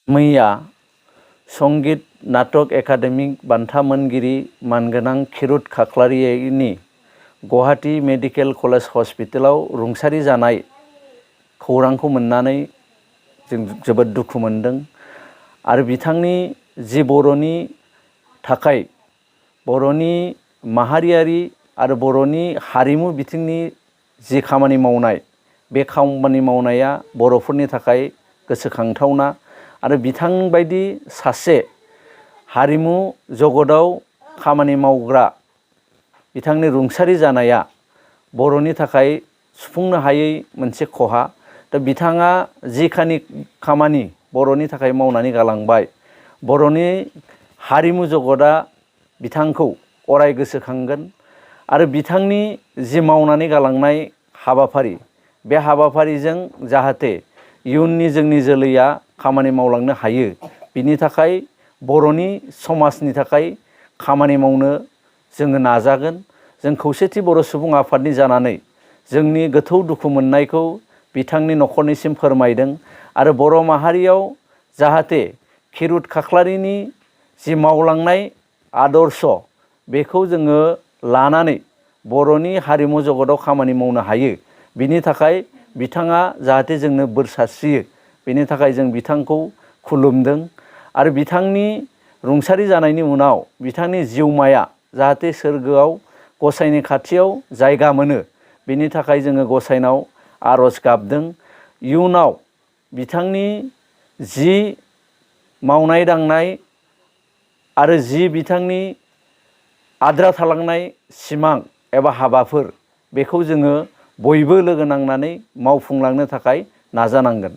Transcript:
मैया संगीत नाटक एकाडेमिक बान्था मोनगिरि मानगोनां खिरुत खाख्लारिनि गुवाहाटी मेडिकेल कलेज हस्पिटालाव रुंसारि जानाय खौरांखौ मोननानै जों जोबोद दुखु मोनदों आरो बिथांनि जि बर'नि थाखाय बर'नि माहारियारि आरो बर'नि हारिमु बिथिंनि जि खामानि मावनाय बे खामानि मावनाया बर'फोरनि थाखाय गोसोखांथावना आरो बिथां बायदि सासे हारिमु जगताव खामानि मावग्रा बिथांनि रुंसारि जानाया बर'नि थाखाय सुफुंनो हायै मोनसे खहा। दा बिथाङा जिखानि खामानि बर'नि थाखाय मावनानै गालांबाय, बर'नि हारिमु जगता बिथांखौ अराय गोसोखांगोन आरो बिथांनि जि मावनानै गालांनाय हाबाफारि बे हाबाफारिजों जाहाथे इयुननि जोंनि जोलैया खामानि मावलांनो हायो, बिनि थाखाय बर'नि समाजनि थाखाय खामानि मावनो जोङो नाजागोन। जों खौसेथि बर' सुबुं आफादनि जानानै जोंनि गोथौ दुखु मोननायखौ बिथांनि न'खरनिसिम फोरमायदों आरो बर' माहारियाव जाहाथे खिरुत खाख्लारिनि जि मावलांनाय आदर्श बेखौ जोङो लानानै बर'नि हारिमु जगताव खामानि मावनो हायो, बिनि थाखाय बिथाङा जाहाथे जोंनो बोर सारस्रियो, बेनि थाखाय जों बिथांखौ खुलुमदों आरो बिथांनि रुंसारि जानायनि उनाव बिथांनि जिउमाया जाहाथे सोरगोआव गसाइनि खाथियाव जायगा मोनो, बेनि थाखाय जोङो गसाइनाव आर'ज गाबदों। इयुनाव बिथांनि जि मावनाय दांनाय आरो जि बिथांनि आद्रा थालांनाय सिमां एबा हाबाफोर बेखौ जोङो बयबो लोगो नांनानै मावफुंलांनो थाखाय नाजानांगोन।